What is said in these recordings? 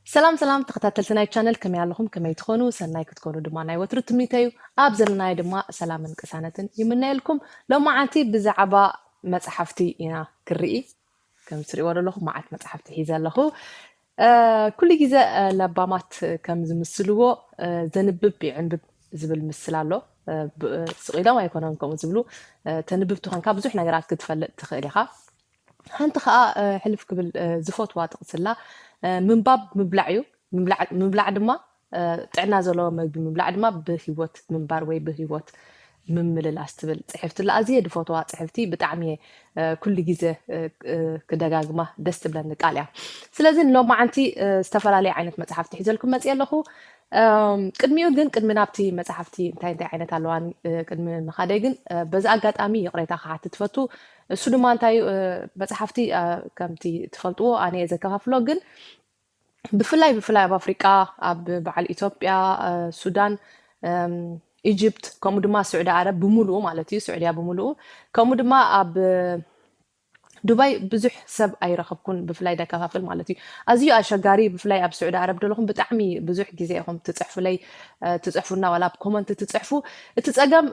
ሰላም ሰላም ተኸታተልቲ ናይ ቻነል፣ ከመይ ኣለኹም? ከመይ ትኾኑ? ሰናይ ክትኮኑ ድማ ናይ ወትሩ ትምኒተይ እዩ። ኣብ ዘለናዮ ድማ ሰላምን ቅሳነትን ይምነየልኩም። ሎማዓንቲ ብዛዕባ መጽሓፍቲ ኢና ክርኢ። ከም ትሪእዎ ዘለኹም መዓት መጽሓፍቲ ሒዘ ኣለኹ። ኩሉ ግዜ ለባማት ከም ዝምስልዎ ዘንብብ ይዕንብብ ዝብል ምስል ኣሎ። ስቕ ኢሎም ኣይኮነን ከምኡ ዝብሉ። ተንብብ ትኾንካ ብዙሕ ነገራት ክትፈልጥ ትኽእል ኢኻ። ሓንቲ ከዓ ሕልፍ ክብል ዝፈትዋ ጥቕስላ፣ ምንባብ ምብላዕ እዩ። ምብላዕ ድማ ጥዕና ዘለዎ መግቢ ምብላዕ ድማ ብህይወት ምንባር ወይ ብህይወት ምምልላስ ትብል ፅሕፍትላ ኣዝየ ዝፈትዋ ፅሕፍቲ። ብጣዕሚ እየ ኩሉ ግዜ ክደጋግማ ደስ ትብለኒ ቃል እያ። ስለዚ ሎማዓንቲ ዝተፈላለየ ዓይነት መፅሓፍቲ ሒዘልኩም መፅየ ኣለኹ። ቅድሚኡ ግን ቅድሚ ናብቲ መፅሓፍቲ እንታይ እንታይ ዓይነት ኣለዋን ቅድሚ ምኻደይ ግን በዚ ኣጋጣሚ ይቕሬታ ክሓትት ትፈቱ። እሱ ድማ እንታይ መፅሓፍቲ ከምቲ ትፈልጥዎ ኣነ እየ ዘከፋፍሎ ግን ብፍላይ ብፍላይ ኣብ ኣፍሪቃ ኣብ በዓል ኢትዮጵያ፣ ሱዳን፣ ኢጅፕት ከምኡ ድማ ስዑዲ ዓረብ ብምሉኡ ማለት እዩ፣ ስዑድያ ብምሉኡ ከምኡ ድማ ኣብ ዱባይ ብዙሕ ሰብ ኣይረኸብኩን ብፍላይ ደከፋፍል ማለት እዩ። ኣዝዩ ኣሸጋሪ ብፍላይ ኣብ ስዑዲ ዓረብ ደለኹም ብጣዕሚ ብዙሕ ግዜ ኢኹም ትፅሕፉለይ ትፅሕፉና ዋላ ኣብ ኮመንት ትፅሕፉ። እቲ ፀገም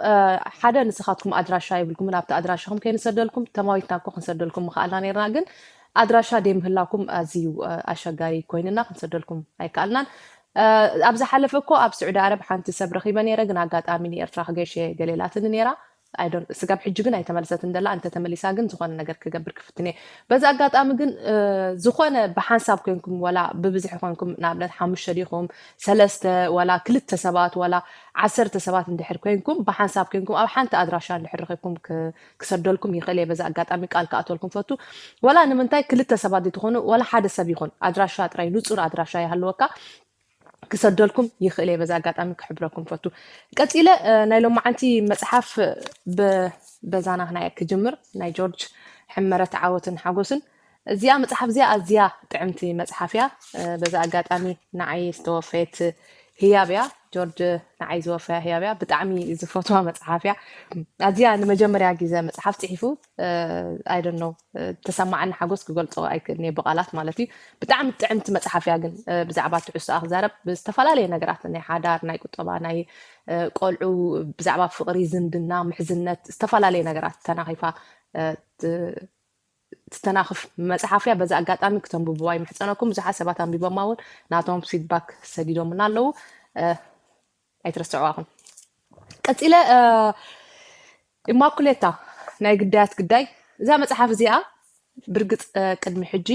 ሓደ ንስኻትኩም ኣድራሻ የብልኩምን ኣብቲ ኣድራሻኹም ከይንሰደልኩም ተማዊትና እኮ ክንሰደልኩም ምኽኣልና ነርና ግን ኣድራሻ ደይ ምህላኩም ኣዝዩ ኣሸጋሪ ኮይንና ክንሰደልኩም ኣይከኣልናን። ኣብ ዝሓለፈ እኮ ኣብ ስዑዲ ዓረብ ሓንቲ ሰብ ረኺበ ነይረ ግን ኣጋጣሚ ንኤርትራ ክገሽ ገሌላትኒ ነይራ። ስጋብ ሕጂ ግን ኣይተመለሰትን ደላ እንተ ተመሊሳ ግን ዝኾነ ነገር ክገብር ክፍትን እየ። በዚ ኣጋጣሚ ግን ዝኾነ ብሓንሳብ ኮንኩም ወላ ብብዝሒ ኮንኩም ንኣብነት ሓሙሽተ ዲኹም ሰለስተ ዋላ ክልተ ሰባት ዋላ ዓሰርተ ሰባት እንድሕር ኮንኩም ብሓንሳብ ኮንኩም ኣብ ሓንቲ ኣድራሻ እንድሕር ረኺብኩም ክሰደልኩም ይኽእል እየ። በዚ ኣጋጣሚ ቃል ክኣተልኩም ፈቱ። ወላ ንምንታይ ክልተ ሰባት ትኾኑ ወላ ሓደ ሰብ ይኹን ኣድራሻ ጥራይ ንፁር ኣድራሻ ይሃለወካ ክሰደልኩም ይኽእል እየ። በዚ ኣጋጣሚ ክሕብረኩም ፈቱ። ቀፂለ ናይ ሎማዓንቲ መፅሓፍ በዛና ክናየ ክጅምር ናይ ጆርጅ ሕመረት ዓወትን ሓጎስን። እዚኣ መፅሓፍ እዚኣ ኣዝያ ጥዕምቲ መፅሓፍ እያ። በዚ ኣጋጣሚ ንዓይ ዝተወፈየት ህያብ እያ። ጆርጅ ንዓይ ዝወፈያ ህያብ እያ። ብጣዕሚ ዝፈትዋ መፅሓፍ እያ። ኣዝያ ንመጀመርያ ግዜ መፅሓፍ ፅሒፉ ኣይደኖ ተሰማዓኒ ሓጎስ ክገልፆ ኣይክእልን እየ ብቃላት ማለት እዩ። ብጣዕሚ ጥዕምቲ መፅሓፍ እያ ግን ብዛዕባ ትሕዝቶኣ ክዛረብ ብዝተፈላለየ ነገራት ናይ ሓዳር ናይ ቁጠባ ናይ ቆልዑ ብዛዕባ ፍቕሪ ዝምድና ምሕዝነት ዝተፈላለየ ነገራት ተናኺፋ ትተናኽፍ መፅሓፍ እያ። በዚ ኣጋጣሚ ክተንብብዋ ይምሕፀነኩም። ብዙሓት ሰባት ኣንቢቦማ እውን ናቶም ፊድባክ ሰዲዶምና ኣለዉ። ኣይትረስዕዋኹም። ቀፂለ ኢማኩሌታ ናይ ግዳያት ግዳይ እዛ መፅሓፍ እዚኣ ብርግፅ ቅድሚ ሕጂ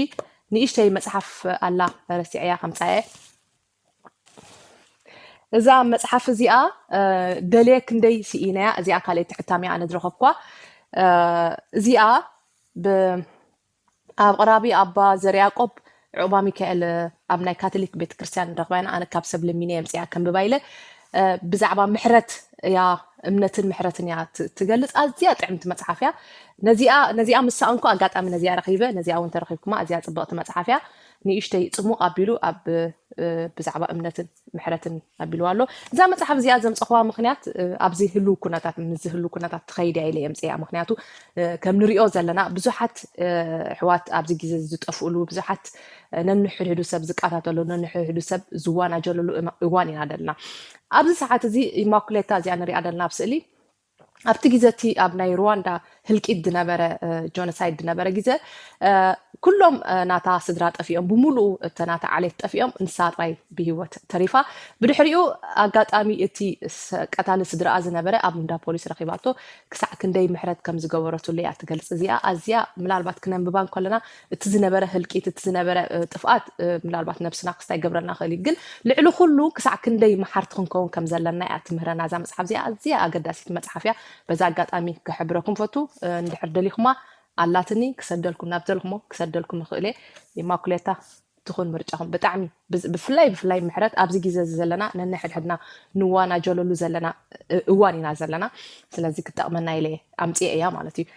ንእሽተይ መፅሓፍ ኣላ ረሲዐያ ከምፃየ እዛ መፅሓፍ እዚኣ ደልየ ክንደይ ስኢነያ እዚኣ ካልኣይ ትሕታሚያ ኣነ ዝረኸብኳ እዚኣ ኣብ ቀራቢ ኣባ ዘርያቆብ ዕቁባ ሚካኤል ኣብ ናይ ካቶሊክ ቤተክርስትያን ንረኽባ ኢና ኣነ ካብ ሰብ ለሚነ የምፅያ ከንብባ ኢለ ብዛዕባ ምሕረት እያ እምነትን ምሕረትን እያ ትገልፅ ኣዝያ ጥዕምቲ መፅሓፍ እያ። ነዚኣ ነዚኣ ምስ ሰኣንኩ ኣጋጣሚ ነዚኣ ረኺበ ነዚኣ እውን ተረኺብኩማ ኣዝያ ፅብቕቲ መፅሓፍ እያ። ንእሽተይ ፅሙቕ ኣቢሉ ኣብ ብዛዕባ እምነትን ምሕረትን ኣቢልዋ ኣሎ። እዛ መፅሓፍ እዚኣ ዘምፀኽዋ ምክንያት ኣብዚ ህልው ኩነታት ምስ ዝህልው ኩነታት ትኸይድ እያ ኢለ የምፅያ። ምክንያቱ ከም ንሪኦ ዘለና ብዙሓት ኣሕዋት ኣብዚ ግዜ ዝጠፍእሉ ብዙሓት ነንሕድሕዱ ሰብ ዝቃታተሉ ነንሕድሕዱ ሰብ ዝዋናጀለሉ እዋን ኢና ዘለና። ኣብዚ ሰዓት እዚ ኢማኩሌታ እዚኣ ንሪኣ ዘለና ኣብ ስእሊ ኣብቲ ግዜ እቲ ኣብ ናይ ሩዋንዳ ህልቂት ዝነበረ ጆኖሳይድ ዝነበረ ግዜ ኩሎም ናታ ስድራ ጠፊኦም ብምሉኡ እተ ናታ ዓሌት ጠፊኦም ንሳ ጥራይ ብሂወት ተሪፋ። ብድሕሪኡ ኣጋጣሚ እቲ ቀታሊ ስድራኣ ዝነበረ ኣብ እንዳ ፖሊስ ረኺባቶ ክሳዕ ክንደይ ምሕረት ከም ዝገበረትሉ እያ ትገልፅ። እዚኣ ኣዝያ ምናልባት ክነንብባ እንከለና እቲ ዝነበረ ህልቂት እቲ ዝነበረ ጥፍኣት ምናልባት ነብስና ክስታይ ገብረና ክእል እዩ ግን ልዕሊ ኩሉ ክሳዕ ክንደይ መሓርቲ ክንከውን ከም ዘለና እያ ትምህረና እዛ መፅሓፍ እዚኣ ኣዝያ ኣገዳሲት መፅሓፍ እያ። በዛ ኣጋጣሚ ክሕብረኩም ፈቱ እንድሕር ደሊኹማ ኣላትኒ ክሰደልኩም ናብ ዘልኩሞ ክሰደልኩም ይኽእል እየ። ኢማኩሌታ ትኹን ምርጫኹም ብጣዕሚ ብፍላይ ብፍላይ ምሕረት ኣብዚ ግዜ እዚ ዘለና ነንሕድሕድና ንዋናጀለሉ ዘለና እዋን ኢና ዘለና። ስለዚ ክጠቕመና ኢለ ኣምፅኤ እያ ማለት እዩ።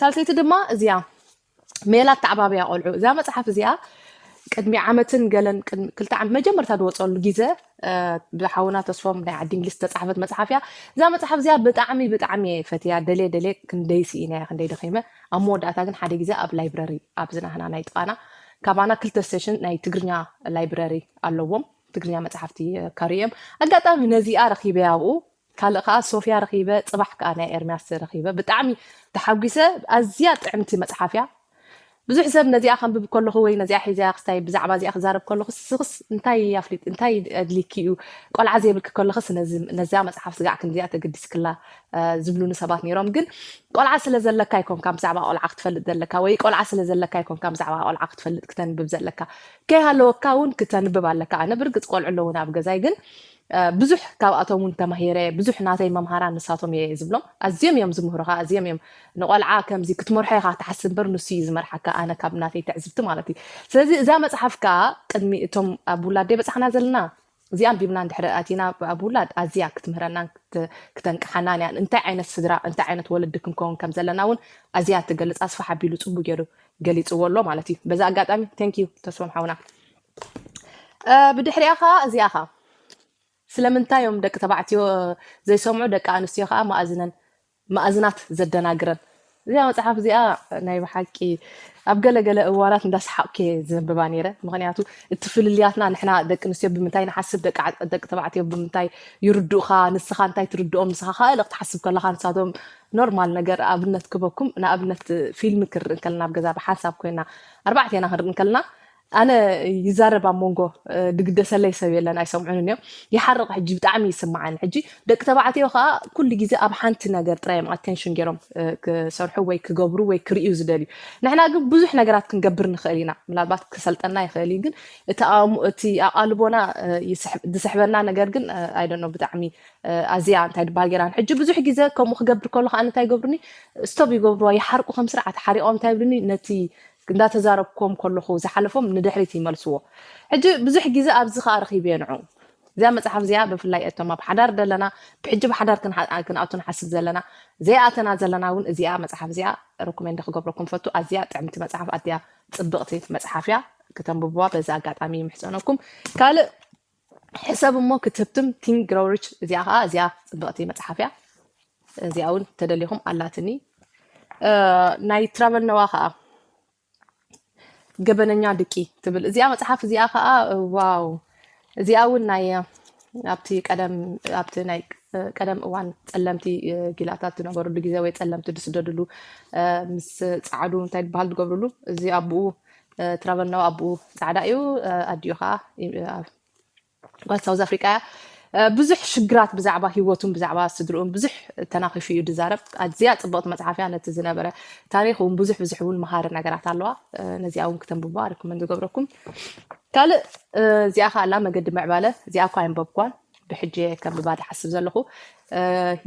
ሳልሰይቲ ድማ እዚኣ ሜላት ተዓባብያ ቆልዑ እዛ መፅሓፍ እዚኣ ቅድሚ ዓመትን ገለን ክልተ ዓመት መጀመርታ ዝወፀሉ ግዜ ብሓውና ተስፎም ናይ ዓዲ እንግሊዝ ዝተፃሕፈት መፅሓፍ እያ። እዛ መፅሓፍ እዚኣ ብጣዕሚ ብጣዕሚ እየ ፈትያ ደልየ ደልየ ክንደይ ስኢነያ ክንደይ ደኺመ ኣብ መወዳእታ ግን ሓደ ግዜ ኣብ ላይብረሪ ኣብዚ ናህና ናይ ጥቓና ካባና ክልተ ስቴሽን ናይ ትግርኛ ላይብረሪ ኣለዎም። ትግርኛ መጽሓፍቲ የካርዩ እዮም። ኣጋጣሚ ነዚኣ ረኺበ ኣብኡ። ካልእ ከዓ ሶፍያ ረኺበ፣ ጽባሕ ከዓ ናይ ኤርምያስ ረኺበ። ብጣዕሚ ተሓጒሰ። ኣዝያ ጥዕምቲ መጽሓፍ እያ። ብዙሕ ሰብ ነዚኣ ከንብብ ከለኹ ወይ ነዚኣ ሒዘያ ክስታይ ብዛዕባ እዚኣ ክዛረብ ከለኹ፣ ስኽስ እንታይ ኣፍሊጥ እንታይ ኣድሊኪ እዩ፣ ቆልዓ ዘይብልኪ ከለኽስ ነዚ- ነዚኣ መጽሓፍ ስጋዕ ክንዚኣ ተገዲስክላ፣ እ፣ ዝብሉኒ ሰባት ነይሮም። ግን ቆልዓ ስለ ዘለካ ኣይኮንካ ብዛዕባ ቆልዓ ክትፈልጥ ዘለካ፣ ወይ ቆልዓ ስለ ዘለካ ኣይኮንካ ብዛዕባ ቆልዓ ክትፈልጥ ክተንብብ ዘለካ። ከይሃለወካ እውን ክተንብብ ኣለካ። ኣነ ብርግጽ ቆልዑ ኣለውን ኣብ ገዛይ፣ ግን እ፣ ብዙሕ ካብኣቶም እውን ተማሂረ። ብዙሕ ናተይ መምሃራን ንሳቶም እየ ዝብሎም። ኣዝዮም እዮም ዝምህሩኻ፣ ኣዝዮም እዮም። ንቆልዓ ከምዚ ክትመርሖ ኢኻ ትሓስብ እምበር ንሱ እዩ ዝመርሓካ፣ ኣነ ካብ ናተይ ትዕዝብቲ ማለት እዩ። ስለዚ እዛ መጽሓፍ ከኣ ቅድሚ እቶም ኣብ ውላድ ደይ በጻሕና ዘለና፣ እዚኣ ኣንቢብና እንድሕሪ ኣቲና ኣብ ውላድ ኣዝያ ክትምህረናን ክት- ክተንቅሓናን እያ። እንታይ ዓይነት ስድራ እንታይ ዓይነት ወለዲ ክንከውን ከም ዘለና እውን ኣዝያ ትገልጽ። ኣስፋሕ ኣቢሉ ጽቡቅ ገይሩ ገሊጽዎ ኣሎ ማለት እዩ። በዛ ኣጋጣሚ thank you ተስፎም ሓውና። እ፣ ብድሕሪኣ ከኣ እዚኣ ከኣ ስለምንታይ እዮም ደቂ ተባዕትዮ ዘይሰምዑ፣ ደቂ ኣንስትዮ ከኣ መኣዝነን መኣዝናት ዘደናግረን። እዚኣ መጽሓፍ እዚኣ ናይ ብሓቂ ኣብ ገለ ገለ እዋናት እንዳሰሓቕኩ እየ ዘንብባ ነይረ። ምኽንያቱ እቲ ፍልልያትና ንሕና ደቂ ኣንስትዮ ብምንታይ ንሓስብ፣ ደቂ ዓ- ደቂ ተባዕትዮ ብምንታይ ይርድኡኻ፣ ንስኻ እንታይ ትርድኦም፣ ንስኻ ካልእ ክትሓስብ ከለኻ ንሳቶም ኖርማል ነገር ኣብነት ክበኩም። ንኣብነት ፊልም ክንርኢ እንከለና ኣብ ገዛ ብሓንሳብ ኮይና ኣርባዕቴና ክንርኢ እንከለና ኣነ ይዛረብ ኣብ መንጎ እ፣ ድግደሰለይ ሰብ የለን ኣይሰምዑንን እዮም። ይሓርቕ ሕጂ ብጣዕሚ ይስምዓኒ። ሕጂ ደቂ ተባዕትዮ ከዓ ኩሉ ግዜ ኣብ ሓንቲ ነገር ጥራይ እዮም ኣቴንሽን ገይሮም እ፣ ክሰርሑ ወይ ክገብሩ ወይ ክርእዩ ዝደልዩ። ንሕና ግን ብዙሕ ነገራት ክንገብር ንኽእል ኢና። ምናልባት ክሰልጠና ይኽእል እዩ፣ ግን እቲ ኣእሙ- እቲ ኣቓልቦና እ፣ ይስሕ- ዝስሕበና ነገር ግን ኣይደኖ ብጣዕሚ እ፣ ኣዝያ እንታይ ድበሃል ገይራን። ሕጂ ብዙሕ ግዜ ከምኡ ክገብር ከሎ ከዓ እንታይ ይገብሩኒ፣ ስቶፕ ይገብርዋ፣ ይሓርቁ ከም ስርዓት ሓሪቖም እንታይ ይብሉኒ፣ ነቲ እንዳተዛረብኩም ከለኹ ዝሓለፎም ንድሕሪት ይመልስዎ። ሕጂ ብዙሕ ግዜ ኣብዚ ከዓ ረኺበ ንዑ እዚኣ መጽሓፍ እዚኣ ብፍላይ እቶም ኣብ ሓዳር ዘለና ብሕጂ ብሓዳር ክንሓ- ክንኣቱ ንሓስብ ዘለና ዘይኣተና ዘለና እውን እዚኣ መጽሓፍ እዚኣ ረኮሜንድ ክገብረኩም ፈቱ። ኣዝያ ጥዕምቲ መጽሓፍ፣ ኣዝያ ጽብቕቲ መጽሓፍ እያ። ክተንብብዋ በዚ ኣጋጣሚ ይምሕጸነኩም። ካልእ ሕሰብ እሞ ክትህብትም፣ ቲንክ ግሮው ሪች። እዚኣ ከዓ እዚኣ ጽብቕቲ መጽሓፍ እያ። እዚኣ እውን ተደሊኹም ኣላትኒ። እ፣ ናይ ትራቨል ነዋ ከዓ ገበነኛ ድቂ ትብል እዚኣ መጽሓፍ እዚኣ ከዓ ዋው። እዚኣ እውን ናይ ኣብቲ ቀደም ኣብቲ ናይ ቀደም እዋን ጸለምቲ እ፣ ጊላታት ዝነበሩሉ ግዜ ወይ ጸለምቲ ዝስደድሉ እ፣ ምስ ጻዕዱ እንታይ ዝበሃል ዝገብርሉ እዚ ኣቦኡ እ፣ ትራቨል ነዋ ኣቦኡ ጻዕዳ እዩ እ፣ ኣዲኡ ከዓ እ፣ ጓል ሳውዝ ኣፍሪቃ እያ። እ፣ ብዙሕ ሽግራት ብዛዕባ ህይወቱን ብዛዕባ ስድርኡን ብዙሕ ተናኺፉ እዩ ዝዛረብ። ኣዝያ ጽብቕቲ መጽሓፍ እያ። ነቲ ዝነበረ ታሪኽ እውን ብዙሕ ብዙሕ እውን መሃሪ ነገራት ኣለዋ። እ፣ ነዚኣ እውን ክተንብባ ሪኮመንድ ዝገብረኩም። ካልእ እ፣ እዚኣ ከኣላ መገዲ ምዕባለ እዚኣ እኳ የንበብኳን ብሕጂ እየ ከንብባ ዝሓስብ ዘለኹ። እ፣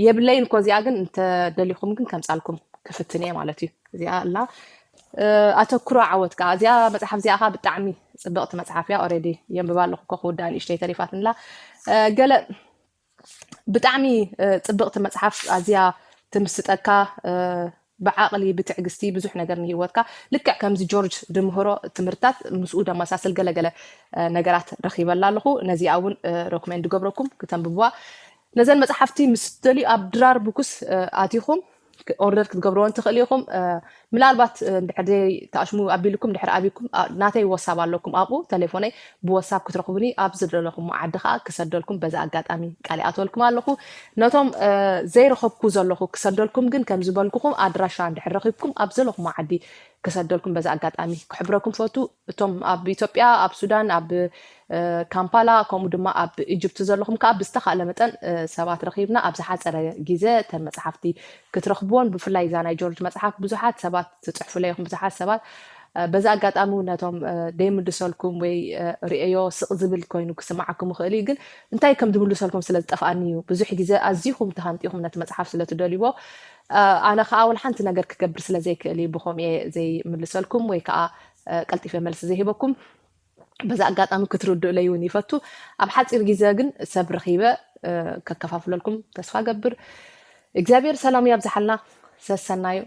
የብለይን እኮ እዚኣ ግን እንተደሊኹም ግን ከምጻልኩም ክፍትን እየ ማለት እዩ። እዚኣ ኣላ እ፣ ኣተኩሮ ዓወት ከዓ እዚኣ መጽሓፍ እዚኣ ከዓ ብጣዕሚ ጽብቕቲ መጽሓፍ እያ። ኦሬዲ የንብባ ኣለኹ እኮ ክውዳእ ንእሽተይ ተሪፋትንላ እ፣ ገለ ብጣዕሚ እ፣ ጽብቕቲ መጽሓፍ ኣዝያ ትምስጠካ እ፣ ብዓቕሊ ብትዕግስቲ ብዙሕ ነገር ንህይወትካ ልክዕ ከምዚ ጆርጅ ድምህሮ ትምህርታት ምስኡ ደመሳስል ገለገለ እ፣ ነገራት ረኺበላ ኣለኹ። ነዚኣ እውን እ፣ ረኮሜንድ ገብረኩም ክተንብብዋ። ነዘን መጽሓፍቲ ምስ ትደልዩ ኣብ ድራር ብኩስ እ፣ ኣቲኹም ኦርደር ክትገብርዎ እንትኽእሉ ኢኹም። እ፣ ምናልባት እ፣ እንድሕር ዘይ ተኣሽሙ ኣቢልኩም ድሕር ኣቢኩም ኣ- ናተይ ወሳብ ኣለኩም ኣብኡ ተሌፎነይ ብወሳብ ክትረኽቡኒ ኣብ ዝደለኹም ዓዲ ከዓ ክሰደልኩም በዚ ኣጋጣሚ ቃል ይኣትወልኩም ኣለኹ። ነቶም እ፣ ዘይረኸብኩ ዘለኹ ክሰደልኩም ግን ከም ዝበልኩኹም ኣድራሻ እንድሕር ረኺብኩም ኣብ ዘለኹም ዓዲ ክሰደልኩም በዚ ኣጋጣሚ ክሕብረኩም ፈቱ። እቶም ኣብ ኢትዮጵያ ኣብ ሱዳን ኣብ እ፣ ካምፓላ ከምኡ ድማ ኣብ ኢጅፕት ዘለኹም ከዓ ብዝተኻእለ መጠን እ፣ ሰባት ረኺብና ኣብ ዝሓፀረ ግዜ እተን መፅሓፍቲ ክትረኽብዎን ብፍላይ እዛ ናይ ጆርጅ መፅሓፍ ብዙሓት ሰባት ትፅሕፉለይ ኢኹም ብዙሓት ሰባት እ፣ በዚ ኣጋጣሚ እውን ነቶም እ፣ ደይምልሰልኩም ወይ እ፣ ርእዮ ስቕ ዝብል ኮይኑ ክስምዓኩም ይኽእል እዩ ግን እንታይ ከም ዝምልሰልኩም ስለ ዝጠፍኣኒ እዩ ብዙሕ ግዜ ኣዚኹም ተሃንጢኹም ነቲ መፅሓፍ ስለ ትደልይዎ እ፣ ኣነ ከዓ ወላ ሓንቲ ነገር ክገብር ስለ ዘይክእል እዩ ብኸምኡ እየ ዘይምልሰልኩም ወይ ከዓ እ፣ ቀልጢፈ መልሲ ዘይህበኩም በዚ ኣጋጣሚ ክትርድኡለይ እውን ይፈቱ ኣብ ሓፂር ግዜ ግን ሰብ ረኺበ እ፣ ከከፋፍለልኩም ተስፋ ገብር እግዚኣብሔር ሰላም ያብዝሓልና ሰሰናዩ